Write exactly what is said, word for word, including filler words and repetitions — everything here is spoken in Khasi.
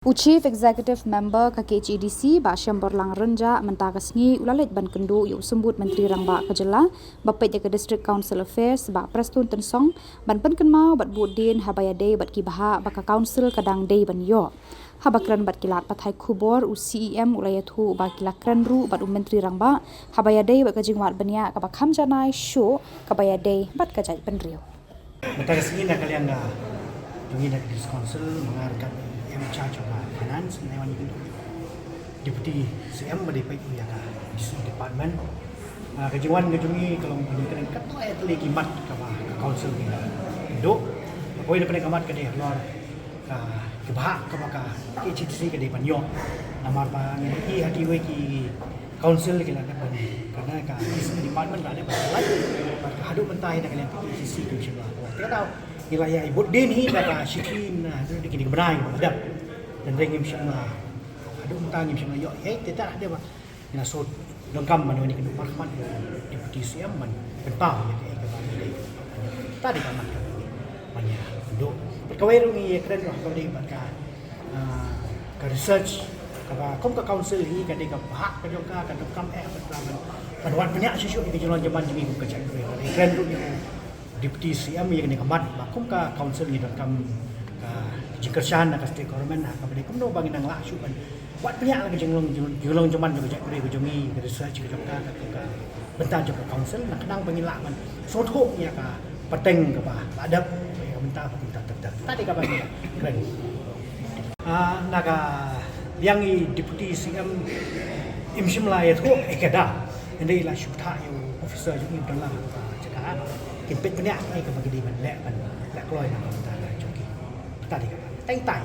U Chief Executive Member ka K H A D C, Bah Shemborlang Rynjah, mynta ka sngi u la leit ban kynduh ïa u Symbud Myntri Rangbah ka jylla ba peit ïa ka District Council Affairs, Bah Prestone Tynsong, ban pynkynmaw bad bud dien haba ïadei bad ki bhah ba ka Council ka dang dei ban ïoh. Haba kren bad ki lad pathai khubor, u C E M u la ïathuh ba ki la kren ruh bad u Myntri Rangbah haba ïadei bad ka jingwad bniah kaba kham janai shuh kaba ïadei bad ka jaitbynriew. Mynta ka sngi na ka liang ka jong ngi na ka District Council, ma nga ryngkat i M in charge of Finance, ngi la wan ïakynduh Deputy C M ba dei peit ïa ka D C department. Ah, ka jingwan ka jong ngi ka long ban ïakren katto katne ki mat kaba ka Council ka ïakynduh. Kawei na pdeng ka mat ka dei halor ka, ki bhah kaba ka K H A D C ka dei ban ïoh. Namar ba ngi i ha kiwei ki Council ki la dep ban, ka na ka D C department la dep ban lait. Bad ka haduh mynta hi na ka liang ka K H A D C ki shim la. Te ka daw ngi la ïa bud dien hi da ka shiteng, na haduh da kine ki bnai ba la dep. Tang ngim shim la, haduh mynta ngim shim la ïoh. Hei, te ta dep ba ngi la sot donkam ban ïoh ïa kane ka mat, Deputy C M ban pynpaw ïa kaei kaba ngi dei. Ta dei ka mat kaba ngi ban ïakynduh. Bad kawei ruh ngi ïakren ruh kaba dei bad ka, ah, ka research kaba kum ka Council hi ka dei ka bhah ka jong ka, ka donkam eh ban, ban, ban wad bniah shuh shuh ïa ka jinglong jingman jong ngi kum ka jaitbynriew. Ïakren ruh ïa u Deputy C M ïa kane ka mat ba kum ka Council ngi donkam ka jingkyrshan na ka State Government ha kaba dei kumno ba ngin nang lah shuh ban wad bniah la ka jinglong, jing-, jinglong jingman jong ka jaitbynriew ka jong ngi, ka research ka jong ka, ka, ka bynta jong ka Council, na ka bynta ba ngin lah ban sngewthuh ïa ka pateng kaba la dep, ïa ka bynta, ka bynta ter ter. Ta dei kaba ngi kren. Ah, na ka liang i Deputy C M im shym la ïathuh ïa ka da. Hynrei la shu ktah ïa u officer jong i ba don lang ha ka jaka. Kin peit bniah ïa kaba ki dei ban leh, ban leh kloi na ka bynta jong ki. Ta dei kaba teng teng.